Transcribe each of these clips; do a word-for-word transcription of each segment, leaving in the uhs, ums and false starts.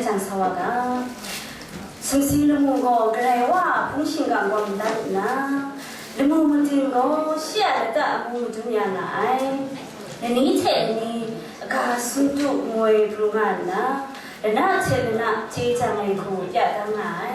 Jang sa wa ga. Sumsing lamu gaw Karai Wa a hpung shingkang gaw madat nna, lamu mating gaw shi a lata amu madun ya nga ai. Lani hte lani aga sumtu ngoi pru nga nna, lana hte lana chye jang ai hku ya da nga ai.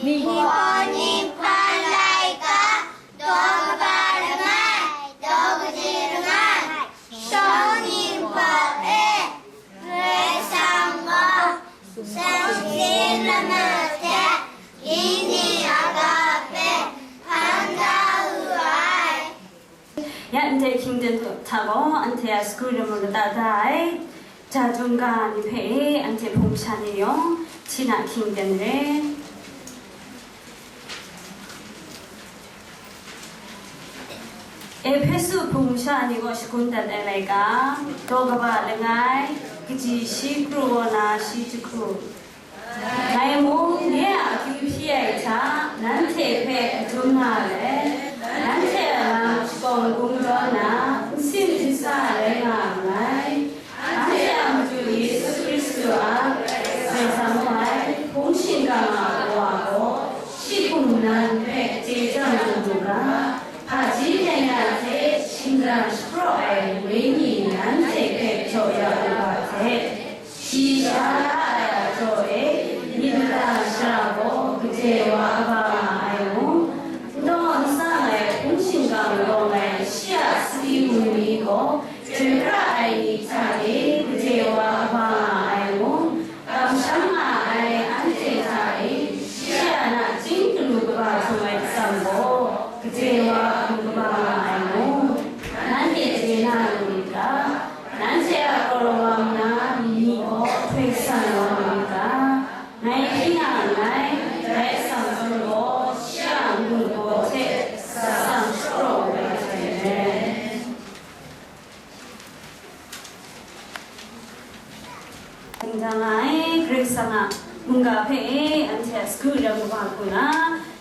Myi gaw ni hpa laika, daw kaba langai, daw kaji langai, shawng ni hpa e, Karai Kasang gaw, sumsing lamu hte, ning ni a ga hpe hpan da wu ai. Ya, ndai hkying ten hta gaw anhte a sagu lamu lata da ai, ja dung ga ni hpe e, anhte hpung masha ni yawng, T Shana hkying ten re. Ehpesu hpung masha ni kaw shagun dat ai laika, daw kaba langai, kaji shi kru wa na shi jahku. Ngai mung nye a akyu hpyi ai hta, nanhte hpe adum nga let, nanhte a lam shakawng gung daw na, n sin n sa rai nga nngai. Anhte a Madu Yesu Hkristu a Karai Kasang ngu ai hpung shingkang a Kawa gaw, shi hkum nan hpe chye chyang lu mu ga, hpaji byeng ya hte shingkang shapraw ai Wenyi nanhte hpe jaw ya u ga hte, shi sha la ai a jaw e, myit mada shara gaw gade wa kaba nga ai mung, n taw n sang ai hpung shingkang rawng ai shi a sadi wunmi gaw, Chyoi pra ai ni hta e gade wa kaba nga ai mung, kamsham nga ai anhte hta e shi a nachying galu kaba htung ai atsam gaw, gade wa galu kaba nga ai mung, nanhte chye na lu myit ga, nanhte a galaw wa na myit ni gaw htoi san wa myit ga, ngai hpyi nga nngai, dai atsam hpang gaw shi a n-gun gaw hte tsang shapraw ai hte maren. Dingdang ai Karai Kasang a mungga hpe e, anhte a sagu ram kaba hku na,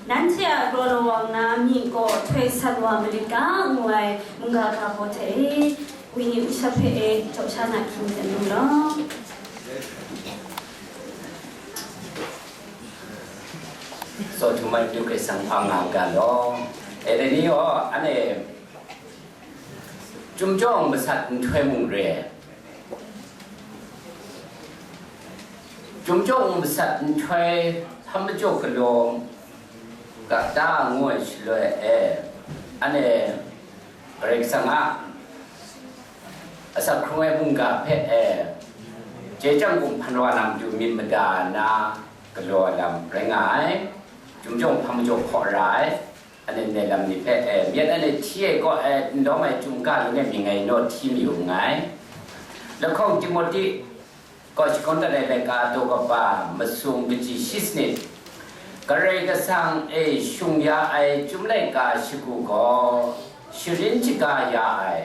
nanhte a galaw wa na myit gaw htoi san wa malit ga, ngu ai mungga ga baw hte e, Wenyi Ushap hpe e, jaw sha na hkying ten lu law. Sawhtu mai du Karai Kasang hpa nga ga law. E, dai ni gaw, anhte Chyum chyawng masat nhtoi mung re ai. Chyum chyawng masat nhtoi hpam majaw galaw ga ta ngu ai shaloi e, anhte Karai Kasang a asak hkrung ai mungga hpe e, chye chyang kumhpan wa na matu myit mada na galaw ai lam rai nga ai. Chyum chyawng hpam majaw hkaw ra ai. Anhte ndai lam ni hpe, e, myit anhte hti ai kaw, e, n lawm ai chyum ga lung e mying ai naw hti mayu nngai. Lahkawng Timohti kaw shakawn dat ai laika daw kaba masum kaji shi sanit, Karai Kasang e shung ya ai chyum laika shagu gaw sharin shaga ya ai,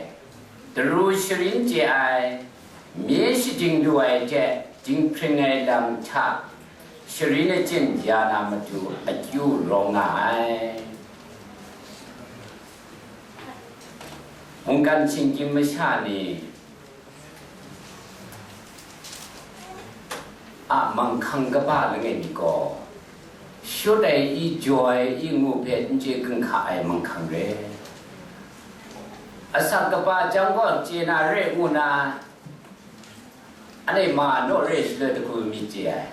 daru sharin chye ai, mye shading lu ai hte dinghpring ai lam hta sharin achyin ya na matu akyu rawng nga ai. Mungkan shinggyim masha ni a manghkang kaba langai mi gaw, shut ai i, jaw ai i ngu hpe n chye gun hka ai manghkang re. Asak kaba jang gaw chye na re ngu na, anhte ma naw re shaloi dagu myit chye ai.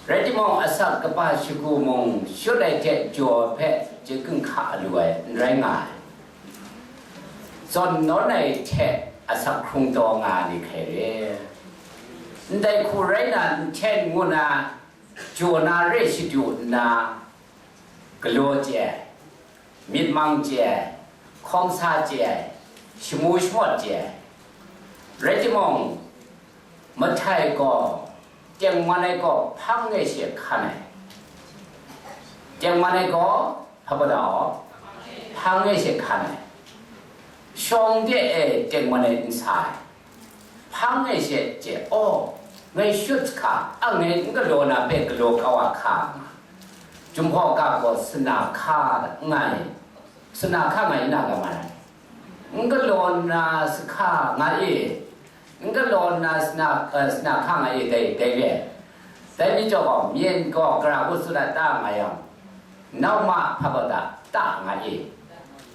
Rai timung, asak kaba shagu mung shut ai hte jaw hpe chye gun hka lu ai n rai nga ai. Zawn nawn ai hte asak hkrung taw nga ai ni hkrai re. Ndai hku rai na, nhten ngu na, jaw na re shadu nna, galaw chye ai, myit mang chye ai, hkawng sa chye ai, shamu shamawt chye ai. Rai timung, mahtai gaw, tengman ai gaw hpang e she hkan ai. Tengman ai gaw, hpa ba da aw, hpang e she hkan ai. Shawng de e tengman ai n sa ai. Hpang e she chye, aw, ngai shut hka, a, ngai n galaw na hpe galaw kau a hka nga. Jinghpaw ga gaw sana hka nga ai, sana hka nga i na ga ma ai. N galaw nna sahka nga i, n galaw nna sana, eh, sana hka nga i, dai, dai re. Dai mi jaw gaw, myen gaw gara hku tsun ai ta nga yang, nau ma hpa ba ta, ta nga i,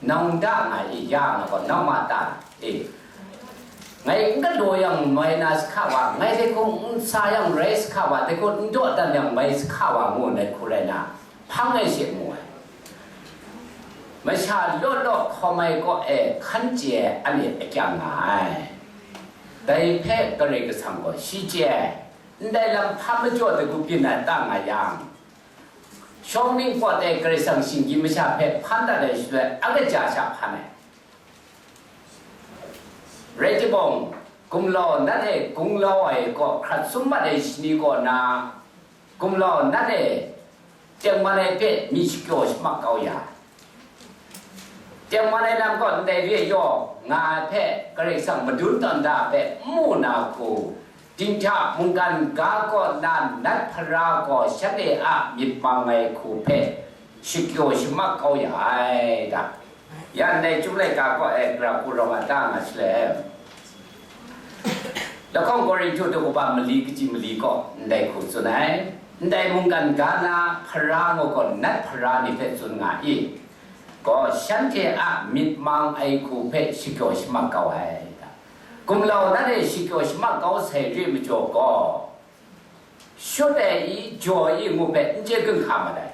nau nda nga i, ya nga gaw, nau ma ta i. Ngai n galaw yang mai na sahka wa, ngai dai hku n sa yang rai sahka wa, dai hku n dawdan yang mai sahka wa, ngu ndai hku rai na, hpang ai she mu ai. Masha law law hkawm ai kaw e hkan chye ai akyang nga ai. Dai hpe Karai Kasang gaw shi chye ai. Ndai lam hpa majaw dai hku byin ai ta nga yang, shawng ningpawt e Karai Kasang shinggyim masha hpe hpan dat ai shaloi, a kaja sha hpan ai. Rai timung, gumlau nat e gunglau ai kaw hkrat sum mat ai shani kaw na, Gumlau nat e, tengman ai hpe mi shakyaw shamak kau ya, tengman ai lam gaw ndai re yaw nga ai hpe Karai Kasang madun tawn da ai hpe n mu na hku, dinghta mungkan ga kaw na nat hpara gaw shanhte a myit mang ai hku hpe shakyaw shamak kau ya ai ta. Ya ndai Chyum laika kaw e gara hku rawng a ta nga shaloi, lahkawng Korinhtu daw kaba mali kaji mali kaw ndai hku tsun ai, ndai mungkan ga na hpara ngu gaw nat hpara ni hpe tsun nga i, gaw shanhte a myit mang ai hku hpe shakyaw shamak kau ai. Gumlau nat e shakyaw shamak kau sai re majaw gaw, shut ai i, jaw ai i ngu hpe n chye gun hka mat ai.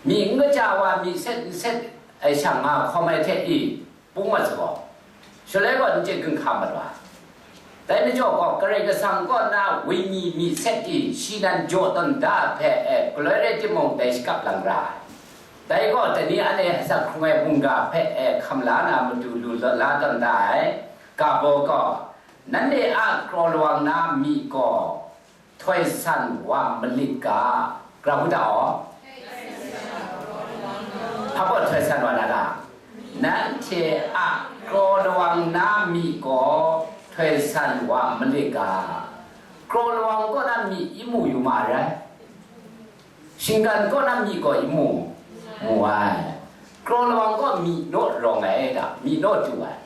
Myi n kaja wa, myi set n set ai shang nga hkawm ai hte i, pung mat sa gaw, shaloi gaw n chye gun hka mat wa. Dai majaw gaw, Karai Kasang kaw na wenyi myi set i, shi nan jaw tawn da hpe e galoi rai timung, dai shakap lang ra ai. Dai gaw, dai ni anhte asak hkrung ai mungga hpe e hkam la na matu lu la tawn da ai. Ga baw gaw, nanhte a kraw lawang na myi gaw, htoi san wa malit ga, gara ngu ta aw. Hpa baw htoi san wa na ta? Nanhte a kraw lawang na myi gaw htoi san wa malit ga. Kraw lawang kaw na myi i mu yu ma ai rai? Shinggan kaw na myi gaw i mu? Mu ai. Kraw lawang gaw myi naw rawng ai da, myi naw du ai.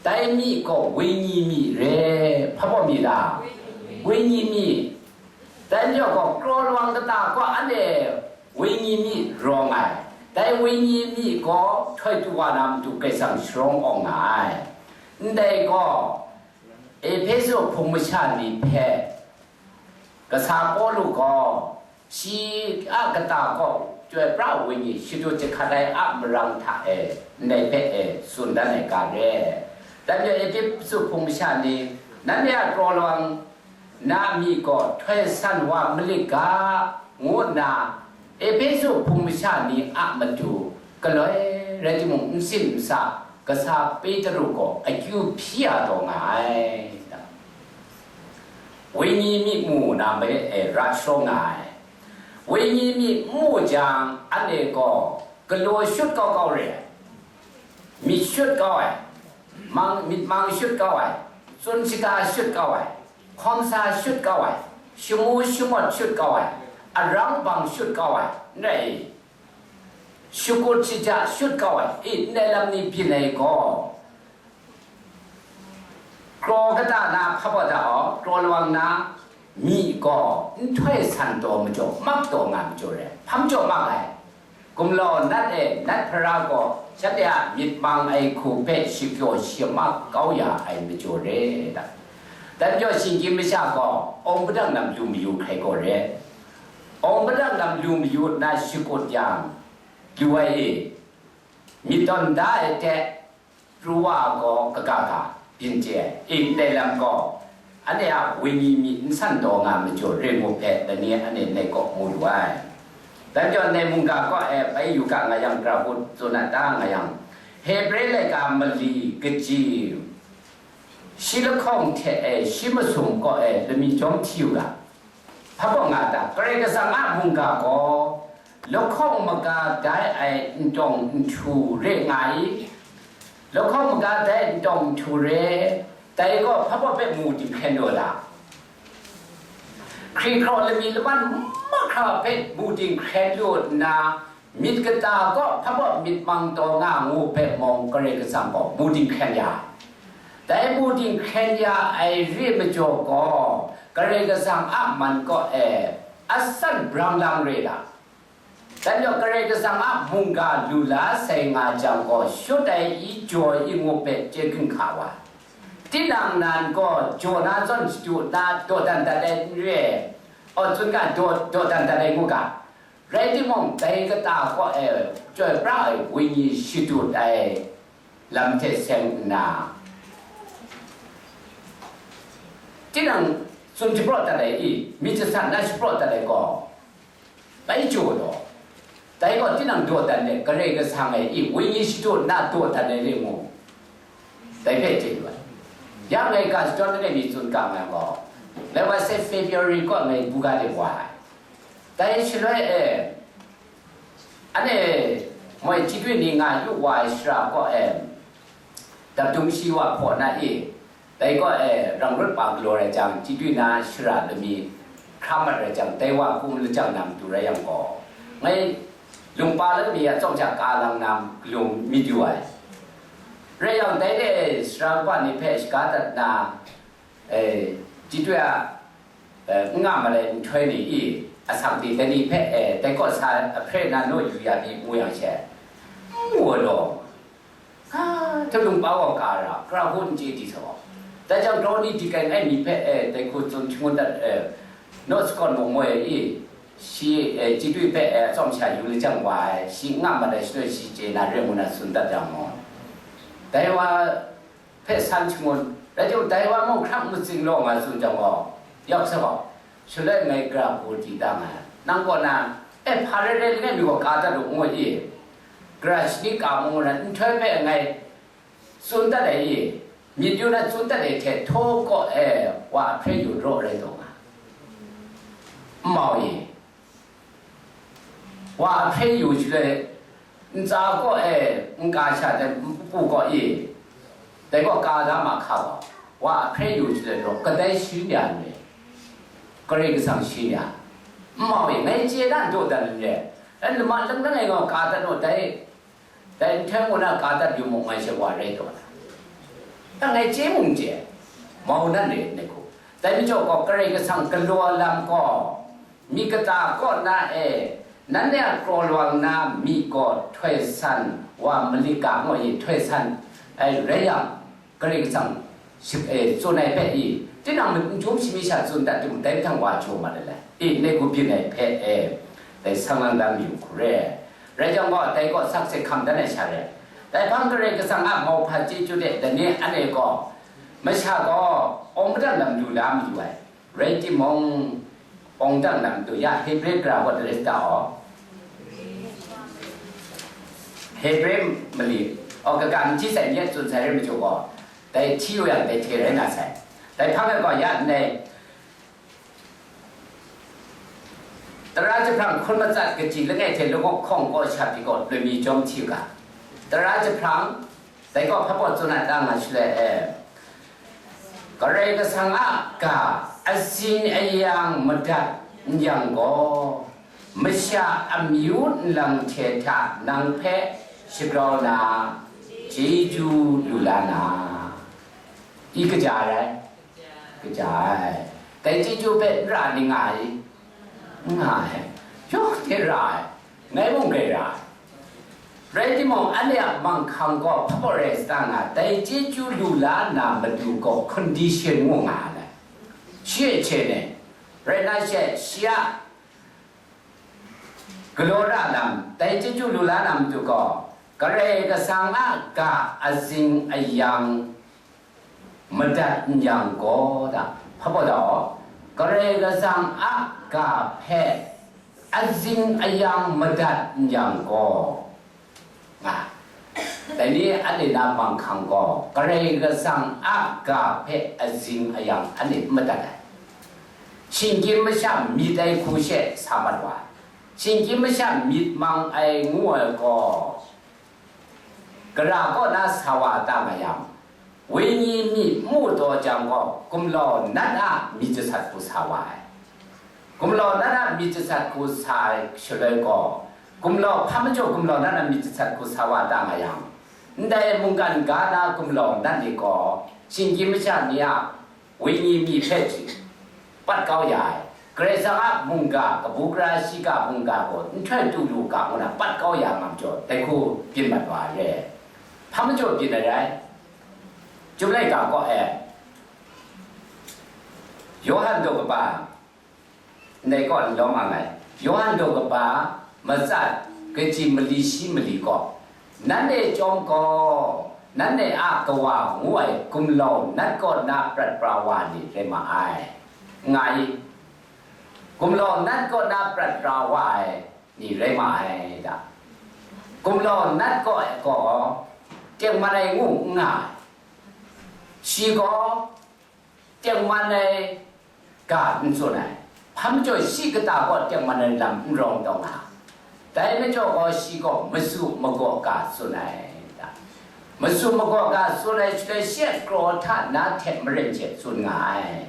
Dai myi gaw wenyi myi re, hpa baw myi ta? Wenyi myi. Dai majaw gaw, kraw lawang kata gaw anhte wenyi myi rawng ai. Dai wenyi myi gaw htoi du wa na matu Karai Kasang sharawng awng nga ai. Ndai gaw, Ehpesu hpung masha ni hpe kasa Pawlu gaw, shi a kata gaw chyoi pra ai wenyi shadut jahkrat ai a marang hta e ndai hpe e tsun dan ai ga re. Dai majaw, Ehpesu hpung masha ni, nanhte a kraw lawang na myi gaw htoi san wa malit ga, ngu nna Ehpesu hpung masha ni a matu galoi rai timung, n sin n sa, kasa Petru gaw akyu hpyi ya taw nga ai. Wenyi myi mu na mare e ra sharawng nga ai. Wenyi myi n mu jang, anhte gaw galaw shut kau kau re ai, myit shut kau ai, mang, myit mang shut kau ai, tsun shaga shut kau ai, hkawm sa shut kau ai, shamu shamawt shut kau ai, arang bang shut kau ai, n rai i, shakut shaja shut kau ai, i, ndai lam ni byin ai gaw, kraw kata na hpa baw da aw, kraw lawang na myi gaw nhtoi san taw majaw, mak taw nga majaw re, hpa majaw mak ai. Gumlau nat e nat hpara gaw shanhte a myit mang ai hku hpe shakyaw shamak kau ya ai majaw re da. Dan jaw shinggyim masha gaw awng padang lam lu mayu hkrai gaw re. Awng padang lam lu mayu nna shakut yang, lu ai e, myit tawn da ai hte, pru wa gaw kaga ga byin chye ai. E, ndai lam gaw, anhte a wenyi myi n san taw nga majaw re ngu hpe, dai ni anhte ndai kaw mu lu ai. Dan jaw ndai mungga kaw e bai yu ga nga yang, gara hku tsun na ta nga yang, Hebre laika mali kaji, shi lahkawng hte e shi masum kaw e lamying chyawm hti u ga. Hpa baw nga ta? Karai Kasang a mungga gaw lahkawng maga dai ai ntawng nhtu re nga i? Lahkawng maga dai ntawng nhtu re, dai gaw hpa baw hpe mu dinghkren lu a ta? Hkri hkraw lamyi laman mahkra hpe mu dinghkren lu nna, myit kata gaw hpa baw myit mang taw nga ngu hpe mung Karai Kasang gaw mu dinghkren ya ai. Dai mu dinghkren ya ai re majaw gaw, Karai Kasang a man kaw e asan brang lang re la. Dan jaw Karai Kasang a mungga lu la sai nga jang gaw, shut ai i, jaw ai i ngu hpe chye gun hka wa. Tinang nan gaw jaw na zawn shadu na dawdan dat ai n re, aw, tsun ga, daw, dawdan dat ai ngu ga. Rai timung, dai kata kaw e chyoi pra ai wenyi shadut ai lam hte seng nna, tinang tsun shapraw dat ai i, myit jasat na shapraw dat ai gaw, bai jaw law. Dai gaw tinang dawdan let, Karai Kasang e i, wenyi shadut na dawdan ai re ngu, dai hpe chye lu ai. Ya ngai ga shadawn langai mi tsun ga nga gaw, Lai wa se February kaw ngai buga de wa ai. Dai shaloi e, ane moi chitwi ni nga yu wa ai shara kaw e, dapdung shi wa hpaw na i, dai kaw e rang rut pa galaw rai jang, chitwi na shara lami hkra mat rai jang, dai wa kum lajang na matu rai yang gaw, ngai lungpa lami a tsawm sha ka lang na galung myit yu ai. Rai yang, dai de sara kaba ni hpe shaga dat na, e, chitwi a, e, n nga malai nhtoi ni i, asak di dai ni hpe, e, dai kaw sa ahpre na naw yu ya mi ngu yang she, n mu ai law, a, hte lungpa gaw ka ra, kra hku n chye di sa gaw. Dai jang, daw ni dikai ai mi hpe, e, dai hku tsun shangun dat, e, naw sakawt mung moi i, shi, e, chitwi hpe, e, atsawm sha yu lajang wa ai, shi n nga malai shaloi shi chye na re ngu na tsun dat yang gaw, dai wa hpe san shangun, rai timung, dai wa mung hkrang matsing law nga tsun jang gaw, yak sa gaw, shaloi ngai gara hku di da nga ai. Nang kaw na, e, hpa rai rai langai mi gaw ka dat u, ngu i, gara shani ka mung na nhtoi hpe ngai tsun dat ai i, myit yu na tsun dat ai hte htaw kaw e wa ahpre yu raw rai taw nga. N mau i, wa ahpre yu shaloi, ntsa kaw e, nka sha de npu kaw i, dai kaw ka da ma hka gaw, wa ahpre yu shaloi raw, kadai shi ni a n re, Karai Kasang shi ni a, n mau i, ngai chye na n daw dan n re, e, lama lang lang e gaw ka dat naw dai, dai nhtoi ngu na ka dat yu mu, ngai she wa rai taw na. Dang ngai chye mung chye, mau nan re n hku. Dai majaw gaw, Karai Kasang galaw lam gaw, myit kata kaw na e, nanhte a kraw lawang na myi gaw htoi san wa malit ga, ngu i, htoi san, ai, rai yang, Karai Kasang ship-, e, tsun ai hpe i, tinang myit n chyum shi mi sha tsun dat timung, dai mahtang wa jaw mat ai lai. I, ngai hku byin ai hpe, e, dai sang lang dan mayu hku re. Rai jang gaw, dai gaw sakse hkam dan ai sha re. Dai hpang Karai Kasang a mauhpa chyeju de, dai ni anhte gaw, masha gaw awng madat lam lu la mayu ai. Rai timung, awng madat lam du ya, Hebre gara gaw dai rai sa ta aw. Hebre mali, aw, kaga n hti sai n yet tsun sai re majaw gaw, dai hti lu yang dai hte rai na sai. Dai hpang e gaw ya nngai, tara jahprang hkun matsat kaji langai hte lungawk hkawng kaw sha pyi gaw loi mi jawm hti u ga. Tara jahprang, dai gaw hpa baw tsun ai ta nga shaloi e, Karai Kasang a ga azing ayang madat n yang gaw, masha amyu nlang hte hta nang hpe shagrau na, chyeju lu la na, i kaja rai? Kaja ai. Dai chyeju hpe n ra ni nga i? N nga ai. Yawng hte ra ai. Ngai mung grai ra ai. Rai timung, anhte a manghkang gaw hpa baw rai sa ta nga, dai chyeju lu la na matu gaw condition ngu nga ai. Shi e hte ne, rai na she, shi a galaw ra lam, dai chyeju lu la na matu gaw, Karai Kasang a ga azing ayang madat n yang gaw da, hpa baw da, Karai Kasang a ga hpe azing ayang madat n yang gaw, nga. Dai ni anhte na manghkang gaw, Karai Kasang a ga hpe azing ayang anhte n madat ai. Shinggyim masha myit ai hku she sa mat wa ai. Shinggyim masha myit mang ai ngu ai gaw, gara kaw na sa wa ta nga yang, wenyi myi mu taw jang gaw, gumlau nat a myit jasat hku sa wa ai. Gumlau nat a myit jasat hku sa ai shaloi gaw, gumlau, hpa majaw gumlau nat a myit jasat hku sa wa ta nga yang, ndai mungkan ga na gumlau nat ni gaw, shinggyim masha ni a wenyi myi hpe hti, pat kau ya ai. Karai Kasang a mungga, kabu gara shiga mungga gaw nhtoi tu lu ga ngu na pat kau ya nga majaw, dai hku byin mat wa ai re. Hpa majaw byin ai rai? Chyum laika kaw e, Yawhan daw kaba, ndai kaw n lawm ang ai. Yawhan daw kaba, matsat, kaji mali shi mali gaw, nanhte chyawm gaw, nanhte a Kawa ngu ai gumlau nat kaw na prat pra wa ni rai ma ai, nga i? Gumlau nat kaw na prat pra wa ai ni rai ma ai da. Gumlau nat kaw ai gaw, tengman ai ngu n nga ai. Shi gaw, tengman ai ga n tsun ai. Hpa majaw shi kata kaw tengman ai lam n rawng taw nga. Dai majaw gaw shi gaw masu magaw ga tsun ai. Masu magaw ga tsun ai shaloi shi a kraw hta na hte maren hte tsun nga ai.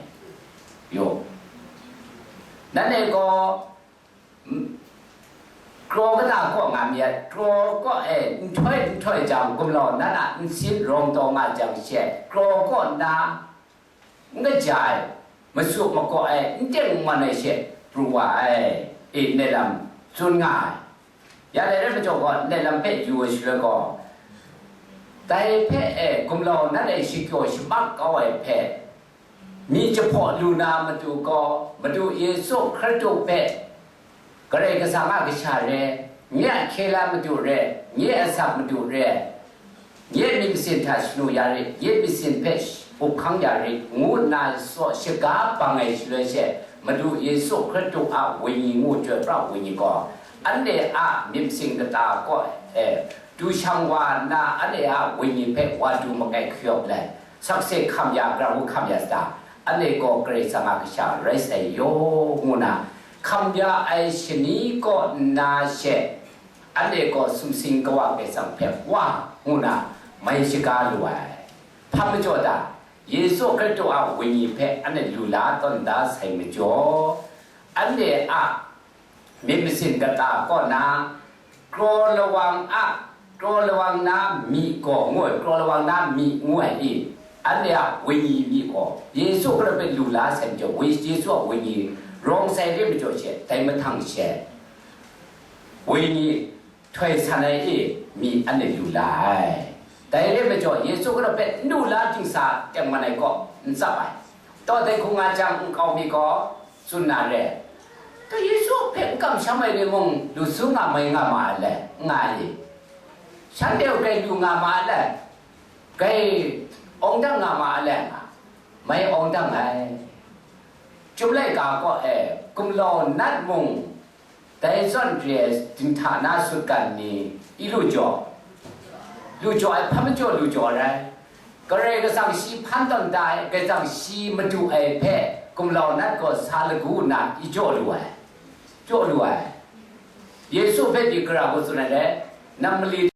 Yo. Nanhte gaw, mm, kraw kata kaw nga myit, kraw kaw e nhtoi nhtoi jang gumlau na na nsin rawng taw nga jang she, kraw kaw na n kaja ai, masu magaw ai, n teng n man ai she pru wa ai, e, ndai lam tsun nga ai. Ya dai rai majaw gaw, ndai lam hpe yu ai shaloi gaw, dai hpe e gumlau na e shakyaw shamak kau ai hpe, myi jahpaw lu na matu gaw, Madu Yesu Hkristu hpe Karai Kasang a kasha re, nye a hkye la madu re, nye a asak madu re, nye myit masin hta shanu ya re, nye myit masin hpe up hkang ya re, ngu nna saw shaga bang ai shaloi she, Madu Yesu Hkristu a Wenyi ngu Chyoi Pra Wenyi gaw, anhte a myit masin kata kaw e, du shang wa nna, anhte a wenyi hpe wa du makai hkayawp let, sakse hkam ya, gara hku hkam ya sa ta? Anhte gaw Karai Kasang a kasha rai sai yaw, ngu na hkam ya ai shani kaw nna she, anhte gaw sumsing kawa Karai Kasang hpe wa, ngu na mai shaga lu ai. Hpa majaw ta? Yesu Hkristu a wenyi hpe anhte lu la tawn da sai majaw, anhte a myit masin kata kaw na, kraw lawang a, kraw lawang na myi gaw ngu ai, kraw lawang na myi ngu ai i, anhte a wenyi myi gaw, Yesu Hkristu hpe lu la sai majaw, Yesu a wenyi rawng sai re majaw she, dai mahtang she, wenyi htoi san ai e myi anhte lu la ai. Dai re majaw, Yesu Hkristu hpe n lu la dingsa tengman ai kaw n tsap ai. Taw dai hku nga jang, nkau mi gaw tsun na re, "Taw Yesu hpe n kamsham ai ni mung lu su nga mai nga ma ai le, n nga ai le? Shanhte gaw grai lu nga ma ai le, grai awng dang nga ma ai le," nga, mai awng dang ai. Chyum laika kaw e gumlau nat mung, dai zawn re ai dinghta na sutgan ni i lu jaw, lu jaw ai hpa majaw lu jaw ai rai. Karai Kasang shi hpan tawn da ai, Karai Kasang shi madu ai hpe gumlau nat gaw sa lagu nna i jaw lu ai, jaw lu ai. Yesu hpe di gara hku tsun ai le, nam mali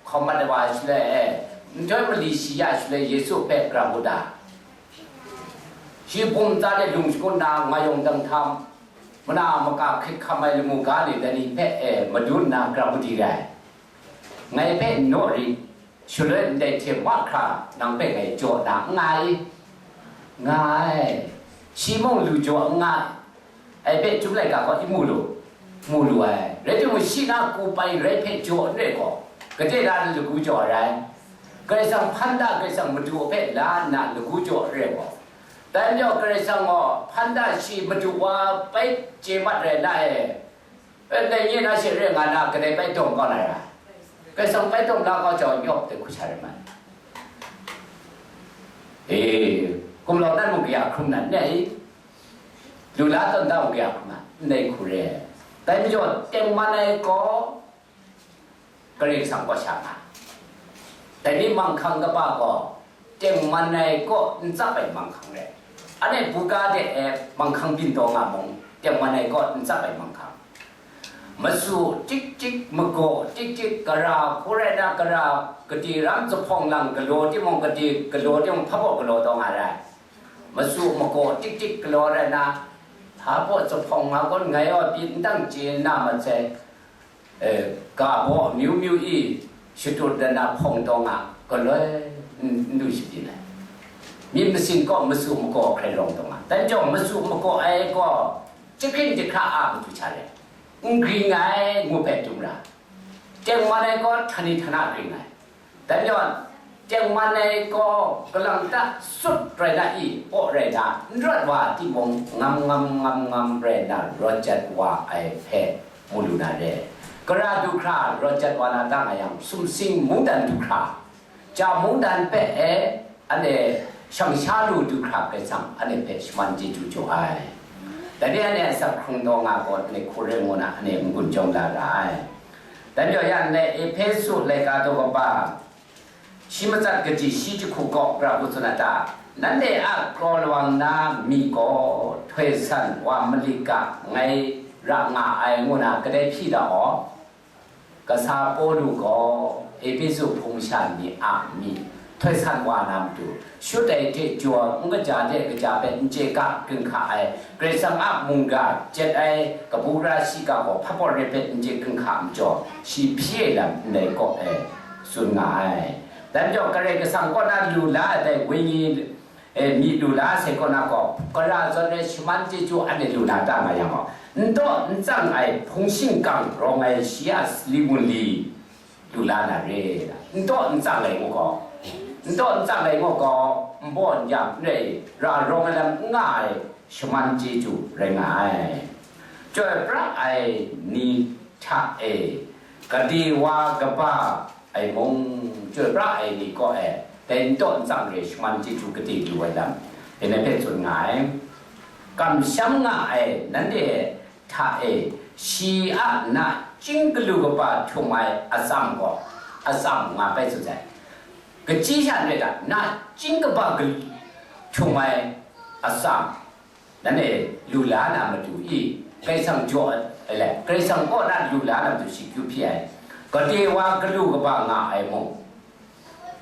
hkawm mat ai wa shaloi e, nhtoi mali shi ya shaloi Yesu hpe gara hku da. Shi bum tsa de lung shangun na, nga yawng dang htam, mana maka hkrit hkam ai lamu ga ni, dai ni hpe e madun nna gara hku di rai. Ngai hpe n naw rit, shaloi ndai hte mahkra nang hpe ngai jaw na n nga ai, nga ai. Shi mung lu jaw n nga ai. Ai hpe Chyum laika gaw i mu lu, mu lu ai. Rai timung, shi na ku pai rai hpe jaw n rai gaw, gade la lagu jaw ai rai. Karai Kasang hpan da, Karai Kasang madu hpe la nna lagu jaw n rai gaw, dai majaw Karai Kasang gaw hpan da shi madu wa bai chye mat rai na e, e, ndai nye na she re nga na, kadai bai dawng kau na ra? Karai Kasang bai dawng la kau jau yawp de hku sha rai mai. E, gumlau nat mung kaya hkrum na n rai? Lu la tawn da u ga hkrum a, ndai hku re ai. Dai majaw, tengman ai gaw Karai Kasang kaw sha nga. Dai ni manghkang kaba gaw, tengman ai kaw n tsap ai manghkang re. Anhte buga de e manghkang byin taw nga mung, tengman ai kaw n tsap ai manghkang. Masu tik tik, magaw tik tik, gara hku rai na, gara gade ram zuphpawng lang galaw timung, gade galaw timung, hpa baw galaw taw nga rai. Masu magaw tik tik galaw rai na, hpa baw zuphpawng nga gawn ngai gaw pyi n dang chye na masai, e, ga baw amyu myu i shatut dan na hpawng taw nga, galoi n, n du shabyin ai. Myit masin kaw masu magaw hkrai rawng taw nga. Dan chyawm, masu magaw ai gaw jahkring jahkra a matu sha rai, n gring ai ngu hpe dum ra. Tengman ai gaw htani htana gring ai. Dan yawn, tengman ai gaw kalang ta sut rai na i, paw rai na, n rawt wa timung, ngam ngam ngam ngam rai na rawt jat wa ai hpe mu lu na re. Gara du hkra rawt jat wa na ta nga yang, sumsing mungdan du hkra, ja mungdan hpe e, anhte shang sha lu du hkra Karai Kasang anhte hpe shaman chyeju jaw ai. Dai ni anhte asak hkrung taw nga gaw, anhte hku rai ngu na, anhte n-gun jawng la ra ai. Dan yawn, ya ndai Ehpesu laika daw kaba, shi matsat kaji shi jahku gaw gara hku tsun a ta? Nanhte a kraw lawang na myi gaw htoi san wa malik ga ngai ra nga ai ngu na kadai hpyi da aw. Kasa Pawlu gaw Ehpesu hpung sha ni a myi htoi san wa na matu, shut ai hte jaw n kaja de kaja hpe n chye ga ginhka ai, Karai Kasang a mungga jet ai kabu gara shiga gaw hpa pawt re hpe n chye ginhka ai majaw, shi hpyi ai lam ndai kaw e tsun nga ai. Dai majaw, Karai Kasang kaw na lu la ai dai wenyi e, myi lu la sai kaw na gaw, gara zawn ai shaman chyeju anhte lu na ta nga yang gaw, n taw n tsang ai hpung shingkang rawng ai shi a sali wunli lu la na re. N taw n tsang ai ngu gaw, n taw n tsang ai ngu gaw, n baw n yang n rai, ra rawng ai lam n nga ai shaman chyeju rai nga ai. Chyoi pra ai ni hta e, gade wa kaba ai mung, chyoi pra ai ni kaw e, dai n taw n tsang re shaman chyeju gade lu ai lam, dai hpe tsun nga ai. Kamsham nga ai nanhte hta e, shi a nachying galu kaba htum ai atsam gaw, atsam nga bai tsun sai. Kachyi sha n rai ta, nachying kaba gal-, htum ai atsam, nanhte lu la na matu i, Karai Kasang jaw ai le, Karai Kasang kaw na lu la na matu shi kyu hpyi ai. Gade wa galu kaba nga ai mung,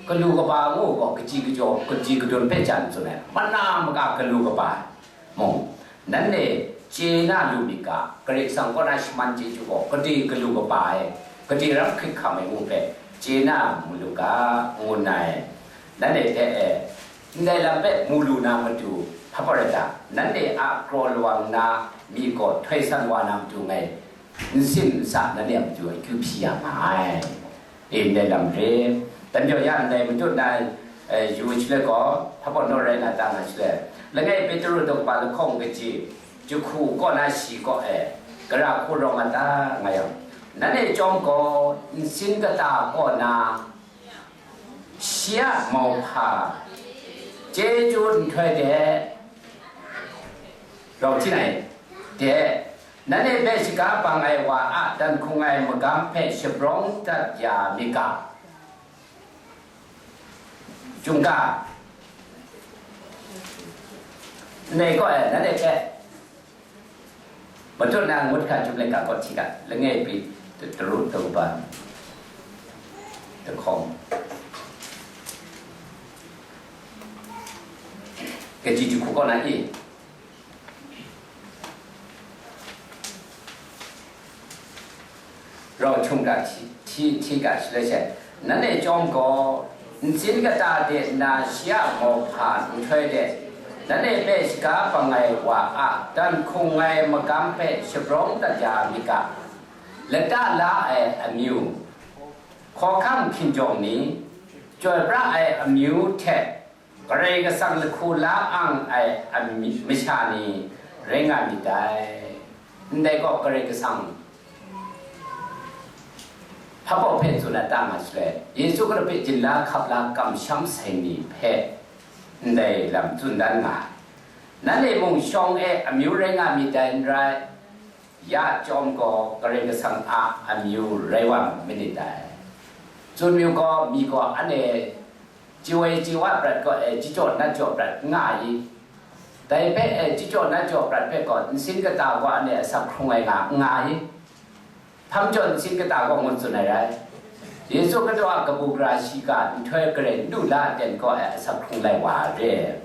galu kaba ngu gaw, kaji kajaw, kaji kadun hpe jan tsun ai, mana maka galu kaba ai mung, nanhte chye na lu myit ga, Karai Kasang kaw na shaman chyeju gaw, gade galu kaba ai, gade rap hkrit hkam ai ngu hpe chye na mu lu ga, ngu nna e, nanhte hte e, ndai lam hpe mu lu na matu, hpa pawt rai ta, nanhte a kraw lawang na myi gaw htoi san wa na matu ngai, nsin nsa nanhte a matu akyu hpyi ya nga ai. E, ndai lam re. Dai majaw ya ndai matut na, e, yu shaloi gaw, hpa pawt naw rai nga ta nga shaloi, langai Petru daw kaba lahkawng kaji, jahku kaw na shi kaw e, gara hku rawng nga ta nga yang, nanhte chyawm gaw, nsin kata kaw na, shi a mauhpa chyeju nhtoi de, rau hti nai de, nanhte hpe shaga bang ai wa a dan hkrung ai magam hpe shabrawng dat ya myit ga. Chyum ga, ndai gaw, e, nanhte hpe matut na ngut hkra chyum laika kaw hti ga, langai Petru daw kaba lahkawng kaji jahku kaw na i, rau hkyung ga hti, hti, hti ga shaloi she, nanhte chyawm gaw, nsin kata de nna shi a mauhpa nhtoi de, nanhte hpe shaga bang ai wa a dan hkrung ai magam hpe shabrawng dat ya myit ga. Lata la ai amyu, hkawhkam hkinjawng ni, chyoi pra ai amyu hte, Karai Kasang lahku la ang ai ami-, masha ni rai nga myit dai. Ndai gaw Karai Kasang hpa baw hpe tsun ai ta nga shaloi, Yesu Hkristu hpe jinla hkap la kamsham sai ni hpe ndai lam tsun dan nga ai. Nanhte mung shawng e amyu rai nga myit dai n rai, ya chyawm gaw Karai Kasang a amyu rai wa manit dai. Tsun mayu gaw, myi gaw anhte chye woi chye wa prat gaw, e, chyaw nat jaw prat nga ai i? Dai hpe, e, chyaw nat jaw prat hpe gaw, nsin kata gaw anhte asak hkrung ai nga, nga ai i? Hpa majaw nsin kata gaw ngu tsun ai rai? Yesu Hkristu a kabu gara shiga nhtoi garai n du la aten gaw, e, asak hkrung lai wa ai re.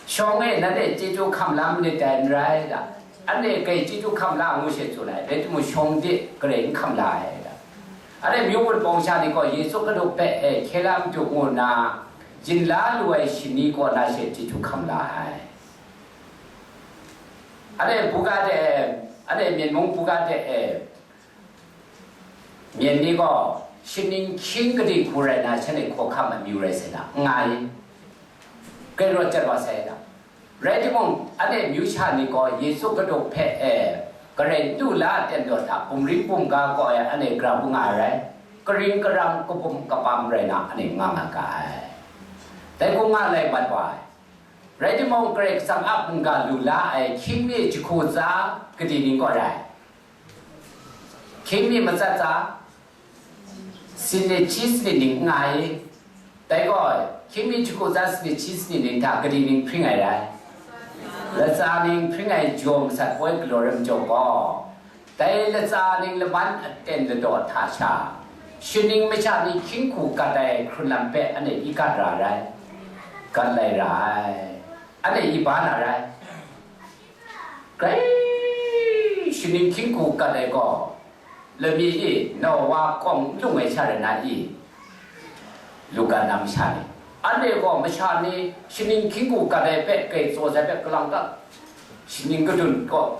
Shawng e nanhte chyeju hkam la manit dai n rai da. Anhte grai chyeju hkam la ngu she tsun ai, rai timung, shawng de grai n hkam la ai da. Anhte myu gun bawng sha ni gaw Yesu Hkristu hpe, e, hkye la madu ngu nna, yin la lu ai shani kaw na she chyeju hkam la ai. Anhte buga de, anhte Myen mung buga de, e, Myen ni gaw shaning hkying gade hku rai na, shanhte hkawhkam amyu rai sai na, n nga i? Grai rawt chyat wa sai na. Rai timung, anhte myu sha ni gaw Yesu Hkristu hpe, e, grai n du la aten daw hta, bumring bumga gaw, e, anhte grau nga ai rai. Karing karang, kabum kabam rai na, anhte nga nga ga ai. Dai hku nga lai mat wa ai. Rai timung, Karai Kasang a mungga lu la ai hkying mi jahku tsa gade ning kaw rai? Hkying mi matsat tsa, sinit hti sinit ning n nga i? Dai gaw, Hkying mi jahku tsa sanit shi sanit ning hta kadi ning hpring ai rai? Latsa ning hpring ai jaw masat poi galaw rai majaw gaw, dai latsa ning laman aten ladaw hta sha, shaning masha ni hkying hku gat ai hkrun lam hpe anhte i gat ra rai, gat lai ra ai, anhte i ba na rai. Grai shaning hkying hku gat ai gaw, lami e, Nowa kawng n lung ai sha rai na i? Luka na masha ni, anhte gaw masha ni shaning hkying hku gat ai hpe grai tsaw sai hpe kalang dat, shaning kadun kaw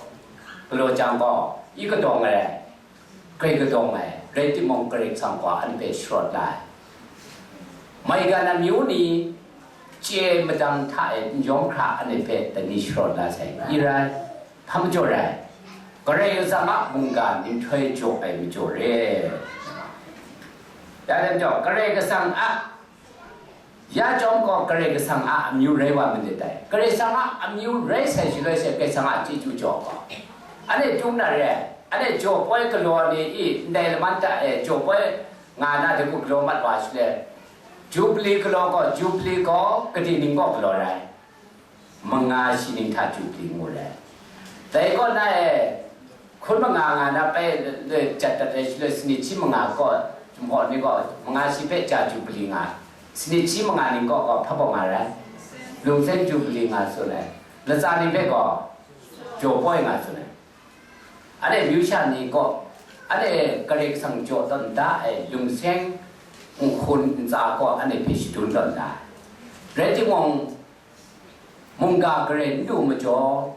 galaw jang gaw, i kadawng ai, grai kadawng ai, rai timung, Karai Kasang gaw anhte hpe sharawt la ai. Maigan amyu ni chye madang hta e n yawng hkra anhte hpe dai ni sharawt la sai, i rai, hpa majaw rai? Karai Kasang a mungga nhtoi jaw ai majaw re. Ya dan jaw, Karai Kasang a, ya chyawm gaw Karai Kasang a amyu rai wa manit dai. Karai Kasang a amyu rai sai shaloi she Karai Kasang a chyeju jaw gaw, anhte tum na re ai. Anhte jaw poi galaw ni i ndai laman hta e jaw poi nga na de ku galaw mat wa shaloi, Jubili galaw gaw, Jubili gaw kadi ning kaw galaw rai? Manga shi ning hta Jubili ngu rai. Dai kaw na e, hkun manga nga na pai le jat dat ai shaloi, sanit shi manga kaw, Jinghpaw ni gaw manga shi hpe ja Jubili nga, sanit shi manga ning kaw gaw hpa baw nga rai? Lungseng Jubili nga tsun ai. Latsa ni hpe gaw jaw poi nga tsun ai. Anhte amyu sha ni kaw, anhte Karai Kasang jaw tawn da ai lungseng nhkun ntsa kaw anhte hpe shadun tawn da ai. Rai timung, mungga garai n lu majaw,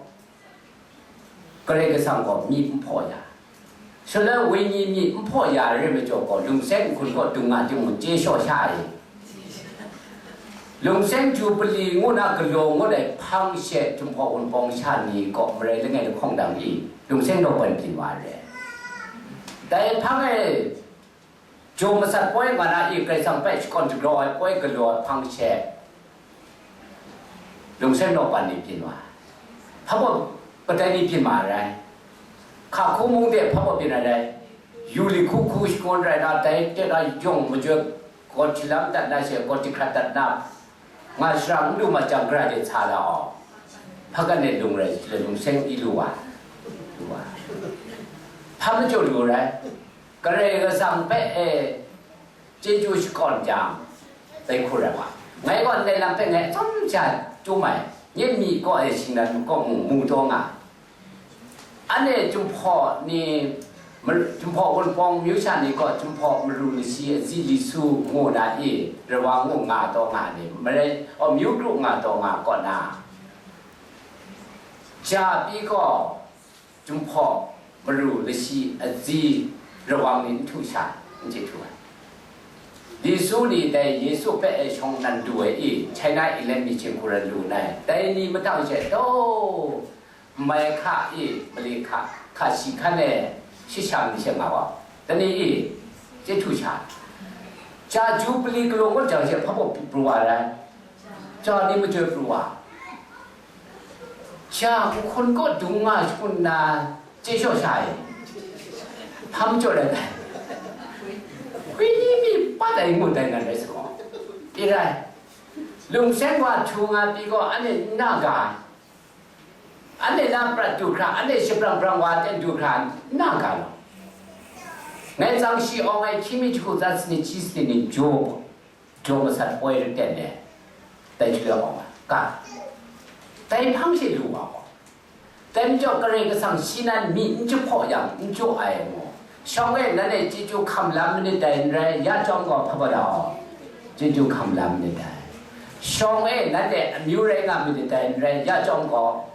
Karai Kasang gaw myi n hpaw ya. Shaloi wenyi myi n hpaw ya rai majaw gaw, lungseng nhkun kaw dung nga timung, chye shaw sha ai. Lungseng Jubili ngu na galaw ngut ai hpang she Jinghpaw Wunpawng sha ni kaw marai langai lahkawng dang i, lungseng daw ban byin wa ai. Dai hpang e, jaw masat poi nga na i, Karai Kasang hpe shakawn shagraw ai poi galaw ai hpang she, lungseng daw ban ni byin wa ai. Hpa baw kadai ni byin ma ai rai? Hka hku mung de hpa baw byin ai rai? Yu li hku hku shangun rai na, dai de na yawng majoi, gaw hti lam dat na she, gaw di hkrat dat na, nga shara n lu mat jang, gara de sa da aw. Hpa kan e lung rai, lungseng i lu wa, lu wa. Hpa majaw lu rai? Karai Kasang hpe e chyeju shakawn jang, dai hku rai wa. Ngai gaw ndai lam hpe ngai atsawm sha chyum ai, nye myi kaw e shingran kaw mung mu taw nga. Anhte Jinghpaw ni, Mar-, Jinghpaw Wunpawng myu sha ni gaw Jinghpaw maru lashi, azi li su ngu na i, Rawang ngu nga taw nga ni, marai, aw, myu kru nga taw nga kaw na, ja pyi gaw, Jinghpaw maru lashi, azi, Rawang ni n htu sha, n chye htu ai. Li su ni dai Yesu hpe e shawng nan du ai i, China Inland Mission hku ran lu nna, dai ni matang she taw, mai hka i, mali hka, hka shi hkan e, shi shang ni she nga wa, dai ni i, chye htu sha. Ja Jubili galaw ngut jang she hpa baw pru wa ai? Ja ni majoi pru wa? Ja, nhkun kaw dung nga shangun na, chye shaw sha ai. Hpa majaw rai dai? Hwi ni mi pat ai ngut dai ngan rai sa gaw, pyi rai. Lungseng wa htu nga pyi gaw, anhte n na ga ai. Anhte na prat du hkra, anhte shabrang brang wa ten du hkra, n na ga law. Ngai tsang shi awng ai hkying mi jahku tsa sanit shi sanit ning jaw, jaw masat poi ten e, dai shaloi awng ai ga, dai hpang she lu wa gaw, dai majaw Karai Kasang shi nan myi n jahpaw yang n jaw ai mu. Shawng e nanhte chyeju hkam lam manit dai n rai, ya chyawm gaw hpa baw da aw, chyeju hkam lam manit dai. Shawng e nanhte amyu rai nga manit dai n rai, ya chyawm gaw,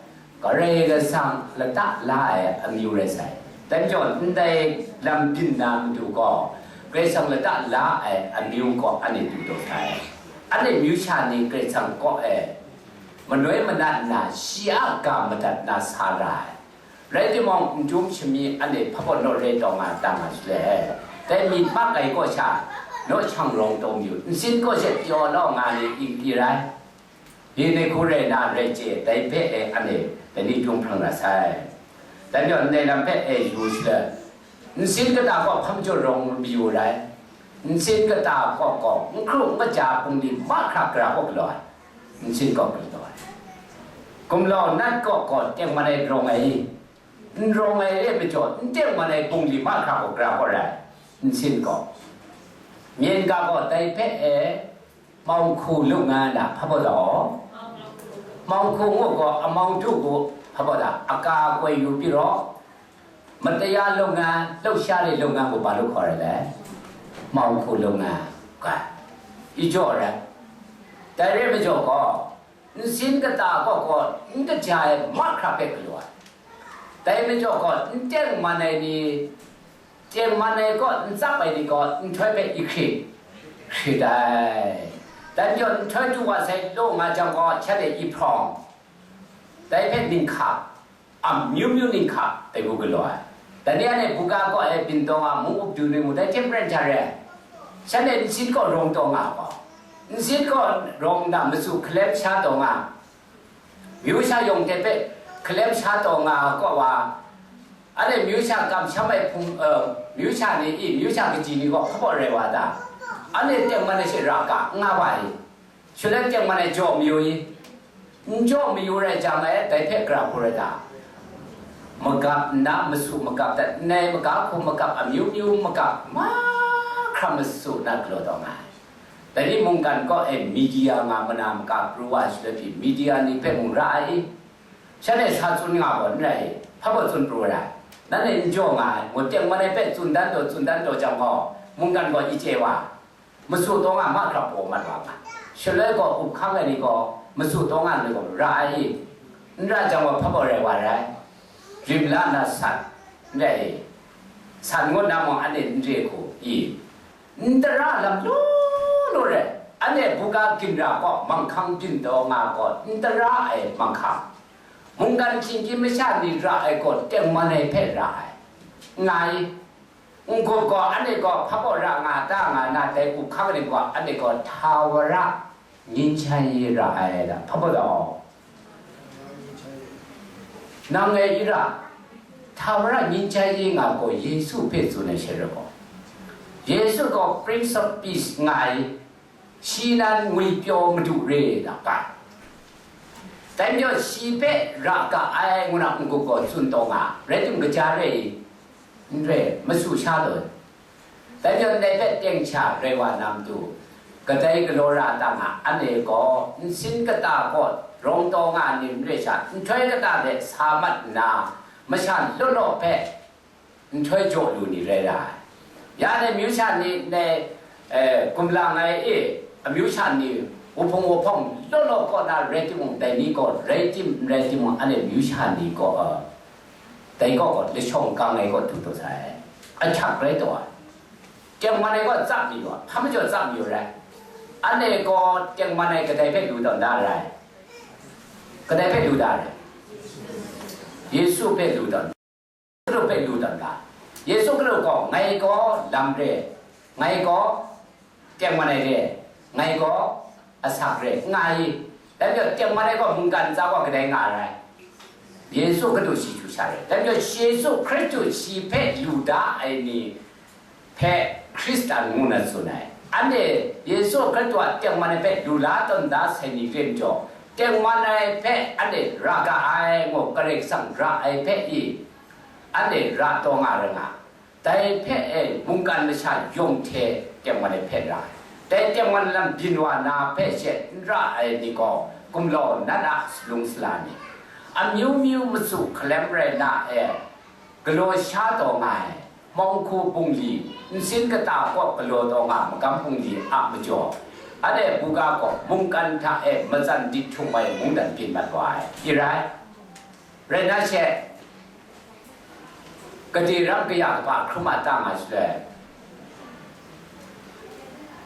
Karai Kasang lata la ai amyu rai sai. Dai majaw, ndai lam byin na matu gaw, Karai Kasang lata la ai amyu gaw anhte du taw sai. Anhte myu sha ni Karai Kasang kaw e manoi manat nna, shi a ga madat na sa ra ai. Rai timung, n jum shami anhte hpa baw naw re taw nga, ta nga shaloi, dai myit mak ai kaw sha, naw shang rawng taw mayu, nsin kaw she pyaw law nga ni, i, i rai. Dai ni hku rai na rai chye, dai hpe e anhte dai ni jung hprang na sai. Dai majaw, ndai lam hpe e yu shaloi, nsin kata gaw hpa majaw rawng mayu rai, Nsin kata kaw gaw, n hkru n kaja bungli mahkra gara kaw galaw ai. Nsin kaw galaw ai. Gumlau nat kaw gaw tengman ai rawng ai i? N rawng ai re majaw, n tengman ai bungli mahkra kaw gara kaw rai. Nsin kaw. Myen ga gaw dai hpe e, mawng hku lung nga na hpa baw daw? Mawng hku ngu gaw amawng du gu hpa baw da, aka koi yu pyi raw, mataya lung nga, hlauhsha re lung nga gu ba lu hkaw rai le? Mawng hku lung nga, ga, i jaw rai. Dai re majaw gaw, nsin kata kaw gaw n kaja ai mahkra hpe galaw ai. Dai majaw gaw, n tengman ai ni, tengman ai kaw n tsap ai ni gaw, nhtoi hpe i hkrit, hkrit ai. Dai majaw, nhtoi du wa sai law nga jang gaw, shanhte i hprawng, dai hpe ninghka, amyu myu ninghka, dai bu galaw ai. Dai ni anhte buga kaw e byin taw nga, mung up du ni mu, dai hte maren hta re ai. Shanhte nsin kaw rawng taw nga gaw, nsin kaw rawng nna, masu hkalem sha taw nga, myu sha yawng hte hpe hkalem sha taw nga kaw wa, anhte myu sha kamsham ai hpung, eh, myu sha ni i, myu sha kaji ni gaw hpa baw rai wa ta? Anhte tengman ai she ra ga n nga wa i? Shaloi tengman ai jaw mayu i? N jaw mayu rai jang e, dai hpe gara hku rai ta? Magap nna, masu magap dat, nnai maga hku magap, amyu myu magap, mahkra masu na galaw taw nga ai. Dai ni mungkan kaw e media nga mana maga pru wa shaloi pyi, media ni hpe mung ra ai i? Shanhte sa tsun nga gaw n rai i? Hpa baw tsun pru ai? Nanhte n jaw nga ai, ngu tengman ai hpe tsun dan taw, tsun dan taw jang gaw, mungkan gaw i chye wa, masu taw nga mahkra paw mat wa nga. Shaloi gaw up hkang ai ni gaw masu taw nga ai ni gaw ra ai i? N ra jang gaw hpa baw rai wa rai? Rim la nna san, n rai i? San ngut na mung anhte n re hku i? N tara lam law law rai, anhte buga ginra gaw manghkang byin taw nga gaw n tara ai manghkang. Mungkan hkying masha ni ra ai gaw tengman ai hpe ra ai, nga i? N-gup gaw anhte gaw hpa baw ra nga ta nga na, dai up hkang ni gaw anhte gaw htawara ngyin shai ra ai da, hpa baw taw? Nang e i ra, htawara ngyin shai nga gaw Yesu hpe tsun ai she rai gaw, Yesu gaw Prince of Peace nga ai, shi nan ngwipyaw madu re da ga. Dai majaw shi hpe ra ga ai ngu na n-gup gaw tsun taw nga, rai timung, kaja re i? N re, masu sha taw. Dai majaw ndai hpe teng sha rai wa na matu, kadai galaw ra ta nga, anhte gaw nsin kata kaw rawng taw nga ni n re sha, nhtoi kata hte sa mat nna, masha law law hpe nhtoi jaw lu ni rai ra ai. Ya ndai amyu sha ni, ndai, eh, gumlang ai e, amyu sha ni, wuhpung wuhpawng law law kaw na rai timung, dai ni gaw rai tim n rai timung, anhte amyu sha ni gaw, eh, dai gaw gaw lashawng gang ai gaw du taw sai, ahkyak rai taw ai. Tengman ai gaw tsap mayu ai, hpa majaw tsap mayu rai. Anhte gaw tengman ai kadai hpe lu taw nda rai? Kadai hpe lu da rai? Yesu hpe lu taw, Kadu hpe lu taw nda. Yesu Kadu gaw, ngai gaw lam re, ngai gaw tengman ai re, ngai gaw asak re, nga i? Dai majaw tengman ai gaw mungkan ntsa gaw kadai nga rai? Yesu Kadu shi chyu sha re. Dai majaw Yesu Hkristu shi hpe lu da ai ni hpe Hkristan ngu na tsun ai. Anhte Yesu Hkristu a tengman ai hpe lu la tawn da sai ni re majaw, tengman ai hpe anhte ra ga ai, ngu Karai Kasang ra ai hpe i, anhte ra taw nga rai nga. Dai hpe e mungkan masha yawng hte tengman ai hpe ra ai. Dai tengman lam byin wa na hpe she n ra ai ni gaw, gumlau nat a salung sala ni, amyu myu matsu hkalem rai na e, galaw sha taw nga ai, mawng hku bungli, nsin kata kaw galaw taw nga magam bungli a majaw, anhte buga gaw mungkan hta e matsan dit htung ai mungdan byin mat wa ai, i rai. Rai na she, gade ram kaya kaba hkrum a ta nga shaloi,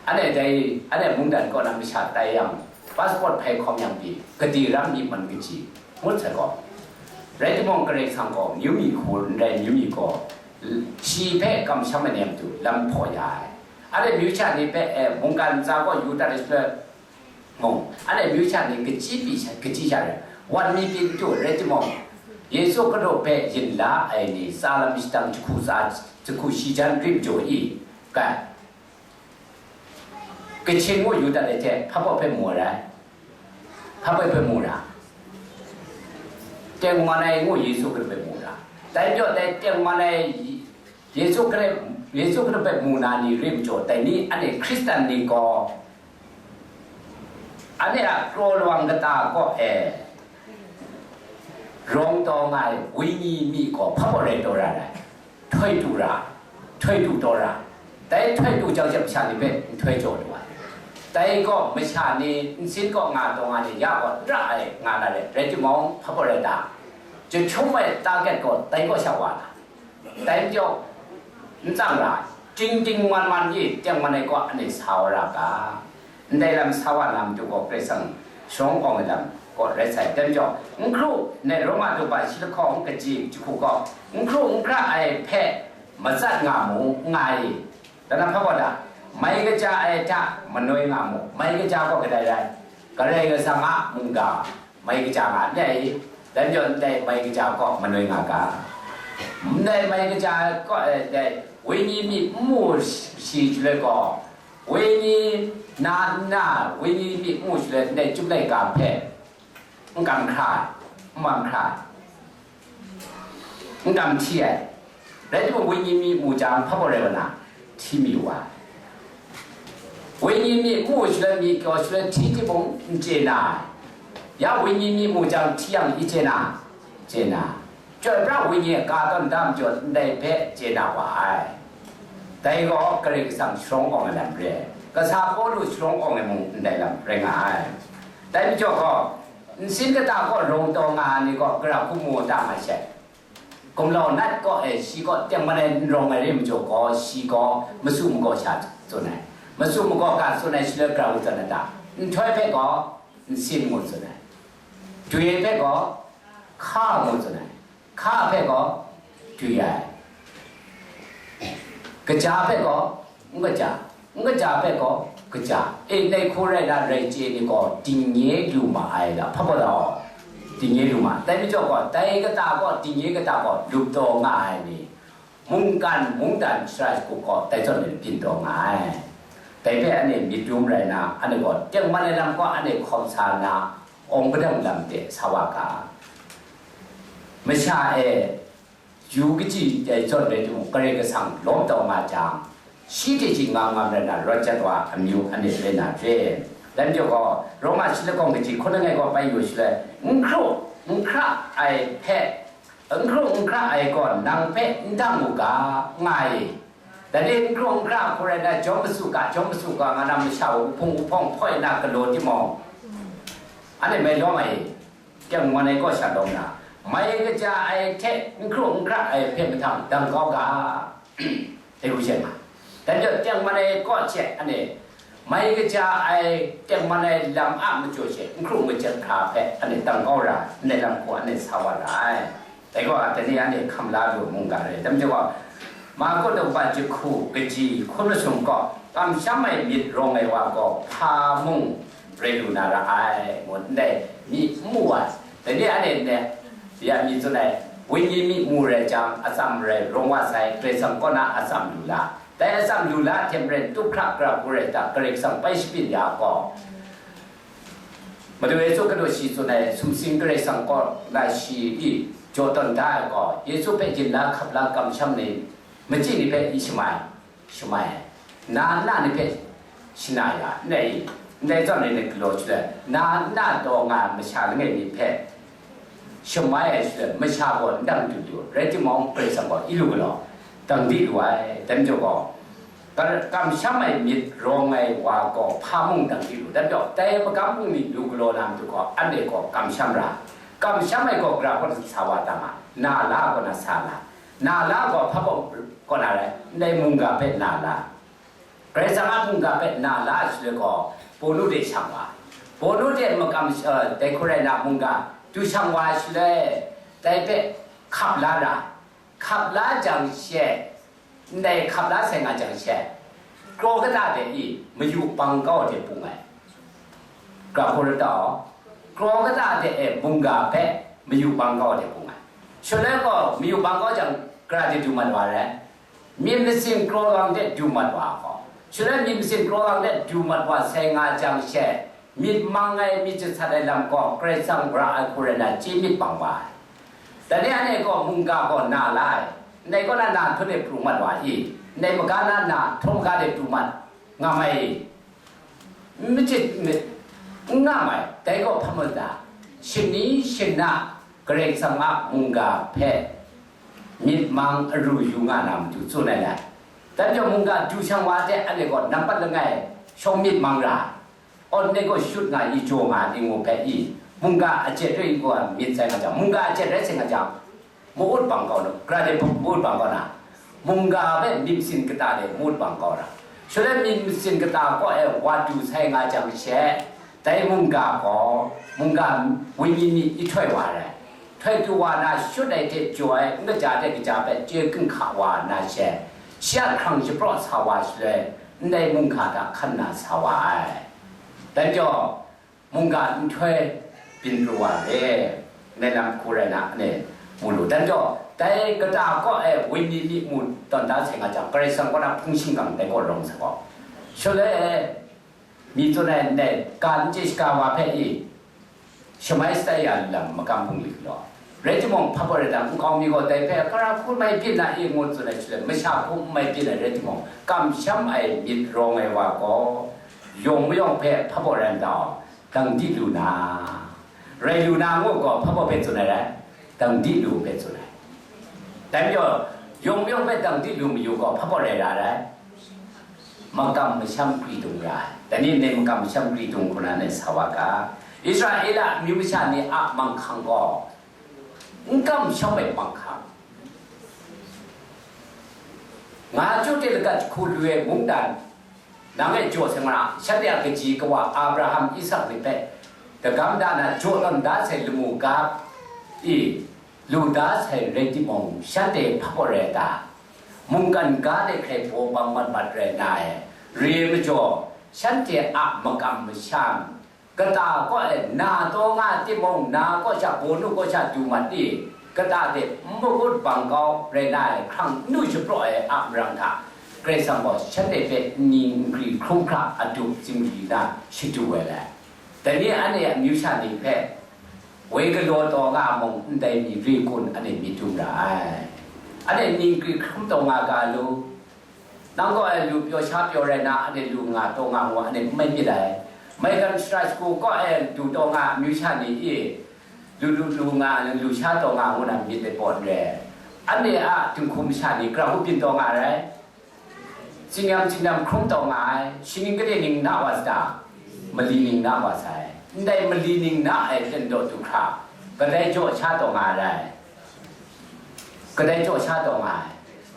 anhte dai, anhte mungdan kaw na masha tai yang, passport hpai hkawm yang pyi, gade ram myi man kaji ngut sai gaw, rai timung, Karai Kasang gaw amyu myi hku n rai, amyu myi gaw shi hpe kamsham ai ni a matu lam hpaw ya ai. Anhte amyu sha ni hpe, eh, mungkan ntsa gaw yu dat ai shaloi, mung, anhte amyu sha ni kachyi pyi sha, kachyi sha rai, wan mi pyi n du, rai timung, Yesu Kadu hpe yin la ai ni tsa lam shadang jahku tsa, jahku shi jan rim jaw i, ga, Kachin ngu yu dat ai hte, hpa baw hpe mu ai rai? Hpa baw hpe mu ra? Tengman ai ngu Yesu Hkristu hpe mu ra? Dai majaw dai tengman ai Yesu Hkristu, Yesu Hkristu hpe mu na ni rim jaw, dai ni anhte Hkristan ni gaw, anhte a kraw lawang kata kaw e rawng taw nga ai Wenyi mi gaw hpa baw rai taw ra ai? Htoi tu ra, htoi tu taw ra, dai htoi tu jang jang masha ni hpe nhtoi jaw lu ai. Dai gaw masha ni nsin kaw nga taw nga ni ya gaw n ra ai nga na rai, rai timung, hpa baw rai ta? Jahtum ai target gaw dai kaw sha wa na? Dai majaw, n tsang ra, ting ting man man i tengman ai kaw anhte sa wa ra ga? Ndai lam sa wa na matu gaw Karai Kasang sharawng awng ai lam kaw rai sai. Dai majaw, n hkru, ndai Roma daw shi lahkawng kaji jahku gaw, n hkru n hkra ai hpe matsat nga mu, nga i, dan na hpa gaw da, mai kaja ai hta manoi nga mu, mai kaja gaw kadai rai? Karai Kasang a mungga mai kaja nga ndai, dan majaw ndai mai kaja kaw manoi nga ga? Ndai mai kaja kaw, eh, ndai Wenyi mi n mu shi shaloi gaw, Wenyi na nna, Wenyi mi n mu shaloi, ndai Chyum laika hpe n kam hkra, n mam hkra, n kam hti ai. Rai timung, Wenyi mi mu jang, hpa baw rai wa na, hti mi wa ai. Wenyi mi n mu shaloi, mi kyaw shaloi, hti timung, n chye na ai. Ya Wenyi mi mu jang, hti yang, i chye na, chye na. Chyoi pra Wenyi a ka tawn da majaw, ndai hpe chye na wa ai. Dai gaw Karai Kasang sharawng awng ai lam re ai. Kasa Pawlu sharawng awng ai mung ndai lam rai nga ai. Dai majaw gaw, nsin kata kaw rawng taw nga ai ni gaw, gara hkum mu ta nga she. Gumlau nat kaw e shi gaw tengman ai n rawng ai rai majaw gaw, shi gaw masu magaw sha tsun ai. Masu magaw ga tsun ai shaloi, gara ngu tsun ai ta? Nhtoi hpe gaw nsin ngu tsun ai. Dwi hpe gaw hka ngu tsun ai. Hka hpe gaw dwi ai. Kaja hpe gaw n kaja, n kaja hpe gaw kaja. E, ndai hku rai na rai chye ni gaw, dingnye lu ma ai da, hpa gaw da, dingnye lu ma. Dai majaw gaw, dai kata gaw, dingnye kata gaw, lup taw nga ai ni, mungkan mungdan shara shagu gaw, dai zawn ni byin taw nga ai. Dai hpe anhte myit dum rai na, anhte gaw tengman ai lam gaw anhte hkawm sa nna, awng padang lam de sa wa ga? Masha e, yu kaji dai zawn rai timung, Karai Kasang lawm taw nga jang, shi hte shi ngam ngam rai na rawt jat wa amyu anhte rai na re. Dai majaw gaw, Roma shi lahkawng kaji hkun langai gaw bai yu shaloi, n hkru n hkra ai hpe, n hkru n hkra ai gaw nang hpe n dang u ga, nga ai. Dai ni n hkru n hkra hku rai na, jawm masu ga, jawm masu ga, nga na masha u hpung u hpawng hpoi na galaw timung, anhte mai lawm ai. Tengman ai kaw sha lawm na, mai kaja ai hte n hkru n hkra ai hpe mahtang dang kau ga, dai hku she nga. Dan jaw, tengman ai kaw hte anhte mai kaja ai, tengman ai lam a majaw she n hkru n hkra hpe anhte dang kau ra, ndai lam hku anhte sa wa ra ai. Dai gaw, dai ni anhte hkam la lu mungga rai. Dai majaw gaw, Marku daw jahku kaji hkun masum gaw, kamsham ai myit rawng ai wa gaw hpa mung rai lu na ra ai, ngu ndai mi n mu ai. Dai ni anhte ne, ya mi tsun ai, Wenyi mi mu rai jang, atsam rai rawng wa sai, Karai Kasang kaw na atsam lu la. Dai atsam lu la hte maren, tup hkra gara hku rai ta, Karai Kasang bai shabyin ya gaw, Madu Yesu Hkristu shi tsun ai, sumsing Karai Kasang kaw na shi i jaw tawn da ai gaw, Yesu hpe yin la hkap la kamsham ni, machyi ni hpe i shamai, shamai ai. Na nna ni hpe shana ya, ndai, ndai zawn ni galaw shaloi, na nna taw nga ai masha langai mi hpe shamai ai shaloi, masha gaw n dang du du, rai timung, Karai Kasang gaw i lu galaw, dang di lu ai. Dai majaw gaw, Kar-, kamsham ai myit rawng ai wa gaw hpa mung dang di lu, dan jaw, dai magam bungli lu galaw na matu gaw, anhte gaw kamsham ra. Kamsham ai gaw gara kaw na sa wa ta ma, na la kaw na sa la. Na la gaw hpa kaw, kaw na rai, ndai mungga hpe na la. Karai Kasang a mungga hpe na la ai shaloi gaw, Pawlu de shang wa. Pawlu de makam, eh, dai hku rai na mungga du shang wa ai shaloi, dai hpe hkap la ra. Hkap la jang she, ndai hkap la sai nga jang she, kraw kata de i mayu bang kau de bung ai. Gara hku rai ta, kraw kata de e mungga hpe mayu bang kau de bung ai. Shaloi gaw mayu bang kau jang, gara de du mat wa rai? Myit masin kraw lawang de du mat wa gaw, Shaloi myit masin kraw lang de du mat wa sai nga jang she, myit mang ai, myit jasat ai lam gaw Karai Kasang ra ai hku rai na chye myit bang wa ai. Dai ni anhte gaw mungga gaw na la ai, ndai kaw na na htawn de pru mat wa i, ndai maga na na htawn maga de pru mat nga mai i, myit n nga mai, dai gaw hpa mu da, shani shana Karai Kasang a mungga hpe myit mang aru yu nga na matu tsun ai lai. Dan jaw mungga du shang wa hte anhte gaw nampat langai shawng myit mang ra ai. Awn ne gaw shut nga i, jaw nga i, ngu hpe i, mungga a jet rai i gaw myit sai nga jang, mungga a jet rai sai nga jang, mawut bang kau na, gra de mawut bang kau na, mungga hpe myit masin kata de mawut bang kau na, shaloi myit masin kata kaw e wa du sai nga jang she, dai mungga gaw, mungga wenyi ni i htoi wa ai. Htoi tu wa na shut ai hte jaw ai n kaja de kaja hpe chye ginhka wa na she, shi a hkrang shapraw sa wa shaloi, ndai mungga hta hkan na sa wa ai. Dan jaw, mungga nhtoi byin pru wa re, ndai lam hku rai na, ne, mu lu. Dan jaw, dai kata kaw e wenyi ni mu tawn da sai nga jang, Karai Kasang kaw na hpung shingkang dai kaw rawng sa gaw, shaloi e, mi tsun ai ndai, ga n chye shaga wa hpe i, shamai shatai ya lu lam makam bungli galaw. Rai timung, hpa baw rai dan, nkau mi gaw dai hpe, hkara hku mai byin na i ngu tsun ai shaloi, masha hku n mai byin ai rai timung, kamsham ai myit rawng ai wa gaw, yawng mayawng hpe hpa baw rai nta, dang di lu na, rai lu na ngu gaw, hpa baw hpe tsun ai rai, dang di lu hpe tsun ai. Dai majaw, yawng mayawng hpe dang di lu mayu gaw, hpa baw rai ra rai, makam masham kri dung ra ai. Dai ni, ndai makam masham kri dung hku na ndai sa wa ga, Israela amyu masha ni a manghkang gaw, n kamsham ai manghkang. Nga chyu de lagat jahku lu ai mungdan, nang e jaw sai nga, shanhte a kaji kawa Abraham, Isak ni hpe dagam da na jaw tawn da sai lamu ga i, lu da sai rai timung, shanhte hpa kaw rai ta? Mungkan ga de hkrai baw bang mat mat rai na e, re majaw, shanhte a makam masham, kata kaw e na taw nga timung, na kaw sha, bawnu kaw sha du mat i, kata de n magut bang kau rai na e, hkrang nu shapraw ai a marang hta, Karai Kasang gaw shanhte hpe nni nkri hkrum hkra adu zingri na shadu ai lai. Dai ni anhte a amyu sha ni hpe, woi galaw taw nga mung, ndai mi re kun anhte myit dum ra ai. Anhte nni nkri hkrum taw nga ga lu, nang gaw e lu pyaw sha pyaw rai na, anhte lu nga taw nga ngu, anhte n mai myit ai. Maigan shara shagu kaw e du taw nga amyu sha ni i, lu lu lu nga, lu sha taw nga ngu na myit ai pawt n re. Anhte a dinghku masha ni gara hku byin taw nga rai. Tsinyam tsinyam hkrum taw nga ai, shaning gade ning na wa sa ta? Mali ning na wa sai. Ndai mali ning na ai ten daw du hkra, kadai jaw sha taw nga ai rai? Kadai jaw sha taw nga ai?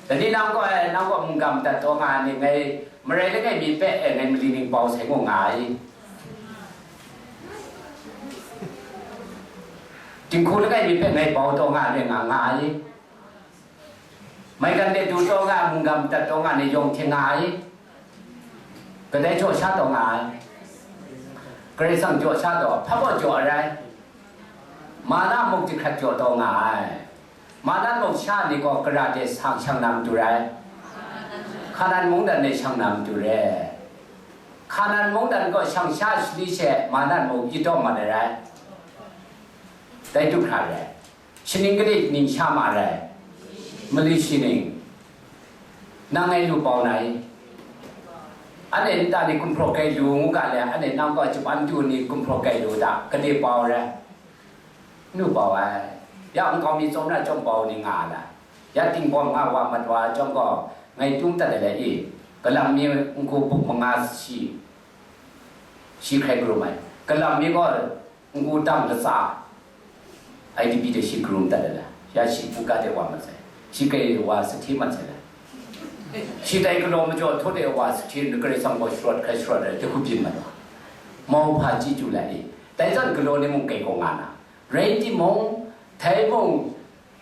Dai ni nang gaw, eh, nang gaw mungga madat taw nga ai ni, ngai marai langai mi hpe, eh, ngai mali ning bau sai ngu nga ai? Dinghku langai mi hpe ngai bau taw nga ai, nga nga ai? Maigan de du taw nga, mungga madat taw nga ni yawng hte nga ai? Kadai jaw sha taw nga ai? Karai Kasang jaw sha taw, hpa baw jaw ai rai? Mana muk jahkrat jaw taw nga ai. Mana muk sha ni gaw gara de sang shang na matu rai? Hkanan mungdan de shang na matu re? Hkanan mungdan gaw shang sha shali she Mana muk yadawm mat ai rai? Dai du hkra re. Shaning gade ning sha ma rai? Mali shaning. Nang ngai lu bau na i? Anhte nta ni gumhpraw gai lu ngu ga le, anhte nang gaw jaban du ni gumhpraw gai lu da, gade bau rai? Nu bau ai. Ya nkau mi tsawm na chyawm bau ni nga ai. Ya tingbawm nga wa mat wa ai chyawm gaw, ngai tung dat ai le i, galam mi n-gu buk manga shi, shi hkrai karum ai. Galam mi gaw n-gu dang latsa, I D P de shi karum dat ai la, ya shi buga de wa mat sai, shi kai wa sahte mat sai la, shi dai galaw majaw htaw de wa sahte, Karai Kasang gaw sharawt hkrai sharawt ai, dahku byin mat wa, mau hpa chyeju lai i, dai zawn galaw ni mung kai kaw nga na, rai timung, dai mung,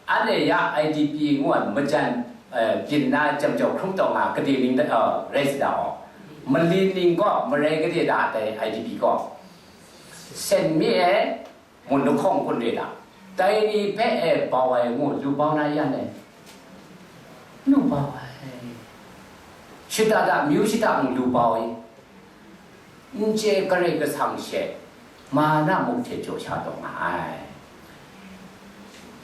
anhte ya I D P ngu ai majan, eh, byin na jam jau hkrum taw nga, gade ning da, eh, rai sa da aw, mali ning gaw marai gade da dai I D P gaw, sen mi e, mun lahkawng kun re da, dai ni hpe e bau ai ngu lu bau na yan e, lu bau ai. Shada da, myu shada mung lu bau i, n chye Karai Kasang she, ma na muk hte jaw sha taw nga ai.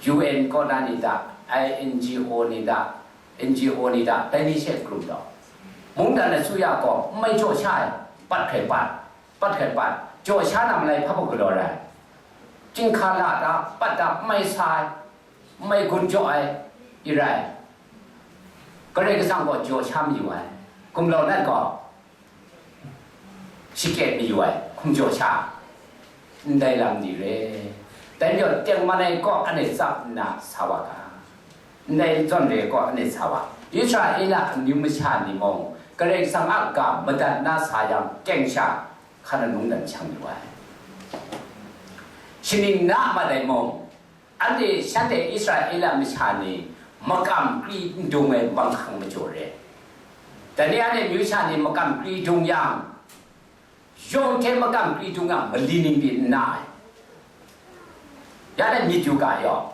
U N kaw na ni da, I N G O ni da, N G O ni da, dai ni she krum taw. Mungdan asuya gaw, n mai jaw sha ai, pat hkrai pat, pat hkrai pat, jaw sha na malai hpa galaw rai. Chyinghka la da, pat da, n mai sa ai, n mai gun jaw ai, i rai. Karai Kasang gaw jaw sha mayu ai, gumlau nat gaw, shakyen mayu ai, hkum jaw sha, ndai lam ni re. Dai majaw, tengman ai kaw anhte tsap nna sa wa ga, ndai zawn re kaw anhte sa wa. Israela amyu masha ni mung, Karai Kasang a ga madat na sa yang, teng sha, hkan nang mungdan shang yu ai. Shaning na mat ai mung, anhte shanhte Israela masha ni makam kri n dung ai manghkang majaw re. Dai ni anhte myu sha ni makam kri dung yang, yawng hte makam kri dung yang, mali ning pyi n na ai. Ya na myit yu ga yaw,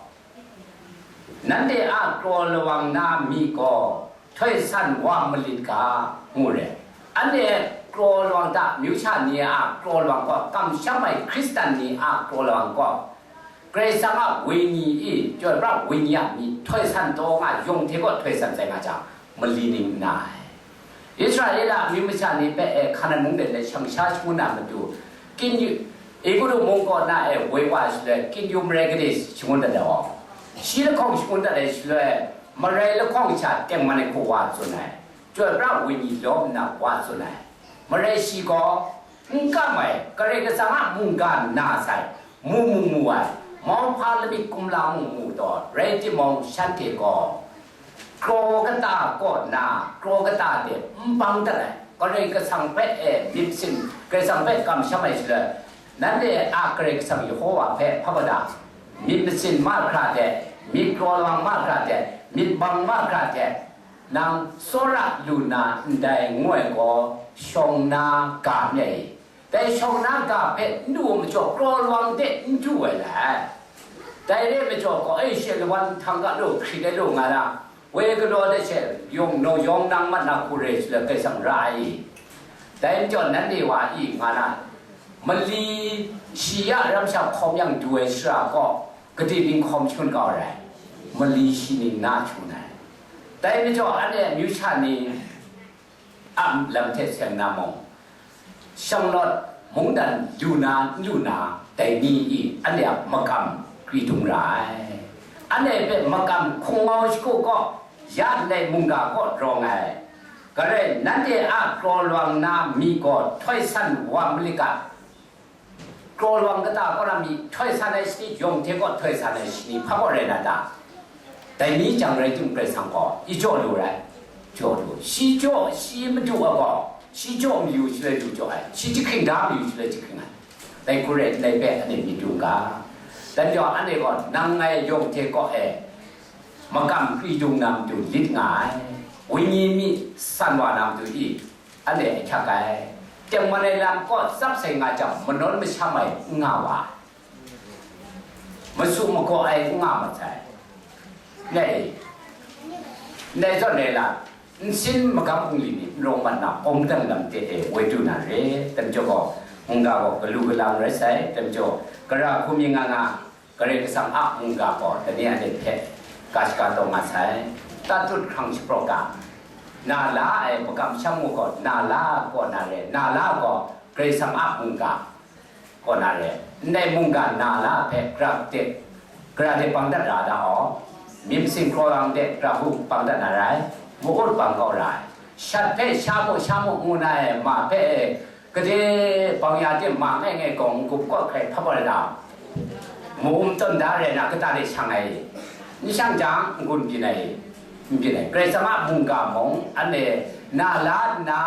nanhte a kraw lawang na mi gaw, htoi san wa malit ga, ngu re. Anhte kraw lawang hta, myu sha ni a kraw lawang gaw, kamsham ai Hkristan ni a kraw lawang gaw, Karai Kasang a Wenyi i, chyoi pra Wenyi a myit htoi san taw nga, yawng hte gaw htoi san sai nga jang, mali ning n na ai. Israela amyu masha ni hpe e Hkanan mungdan de shang sha shangun na matu, Kinyu, Egutu mung kaw na e woi wa shaloi, Kinyu marai gade shangun dat ai gaw, shi lahkawng shangun dat ai shaloi, marai lahkawng sha tengman ai hku wa tsun ai, chyoi pra Wenyi lawm nna wa tsun ai. Marai shi gaw, n kam ai, Karai Kasang a mungga na sai, mu mu mu ai, mauhpa lamik kumla mu mu taw, rai timung, shanhte gaw kraw kata kaw na, kraw kata de n bang dat ai, Karai Kasang hpe e myit masin, Karai Kasang hpe kamsham ai shaloi, nanhte a Karai Kasang Yehova hpe hpa mada, myit masin mahkra de, myit kraw lawang mahkra de, myit bang mahkra de, nang tsawra lu na ndai ngu ai gaw, shawng na ga myit i? Dai shawng na ga hpe n du ai majaw, kraw lawang de n du ai lai. Dai re ai majaw gaw, e, she lawan htang ga lu, hkrit ai lu nga na, woi galaw de she, yawng naw yawng nang mat na hku re shaloi Karai Kasang ra ai i? Dai majaw nanhte wa i nga na, mali shi ya ram sha hkawm yang du ai shara gaw, gade ning hkawm shangun kau ai, mali shi ning na shangun ai. Dai majaw anhte amyu sha ni a lam hte seng na mung, shanglawt mungdan lu na n lu na, dai ni i anhte a makam kri dung ra ai. Anhte hpe makam hkungmau shagu kaw, ya ndai mungga kaw rawng ai. Garai nanhte a kraw lawang na mi gaw htoi san wa malit ga, kraw lawang kata kaw na mi htoi san ai shani, yawng hte kaw htoi san ai shani hpa kaw rai na ta? Dai ni jang rai timung, Karai Kasang gaw i jaw lu rai, jaw lu, shi jaw, shi madu ai gaw, shi jaw mayu shaloi lu jaw ai, shi jahkring da mayu shaloi jahkring ai. Dai hku rai ndai hpe anhte myit dung ga. Dan jaw, anhte gaw nang ngai yawng hte kaw e makam kri dung na matu lit nga ai, wenyi mi san wa na matu i, anhte ahkyak ai. Tengman ai lam kaw tsap sai nga jang, manawn masham ai n nga wa, masu magaw ai n nga mat sai. Ndai, ndai zawn e la, nsin magam bungli ni n rawng mat na, hpawng dang lam te e woi du na re, dai majaw gaw, mungga gaw galu galang rai sai, dai majaw, gara hkum yin nga nga, Karai Kasang a mungga gaw, dai ni anhte hpe ga shaga taw nga sai, tatut hkrang shapraw ga, na la ai makam shangu gaw, na la kaw na re, na la gaw, Karai Kasang a mungga kaw na re, ndai mungga na la hpe gra de, gra de bang dat ra da aw, myit masin kraw lawang de gra hku bang dat na rai, ma-ut bang kau ra ai, shat hpe sha mu, sha mu ngu na ai ma hpe, gade bang ya de ma ngai ngai gaw n-gup kaw hkrai hpap ai lam, mu n tawn da rai na, kata de shang ai, n shang jang, n-gun byin ai, n byin ai. Karai Kasang a mungga mung, anhte na la nna,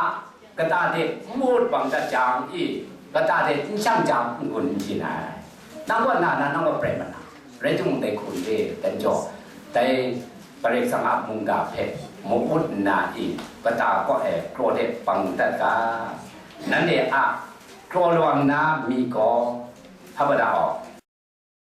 kata de n-ut bang dat jang i, kata de n shang jang, n-gun n byin ai. Nang gaw na na, nang gaw prai mat na, rai timung, dai hku n re, dan jaw, dai Karai Kasang a mungga hpe mu-ut nna i, kata kaw e kraw de bang dat ga. Nanhte a kraw lawang na mi gaw, hpa ba da aw,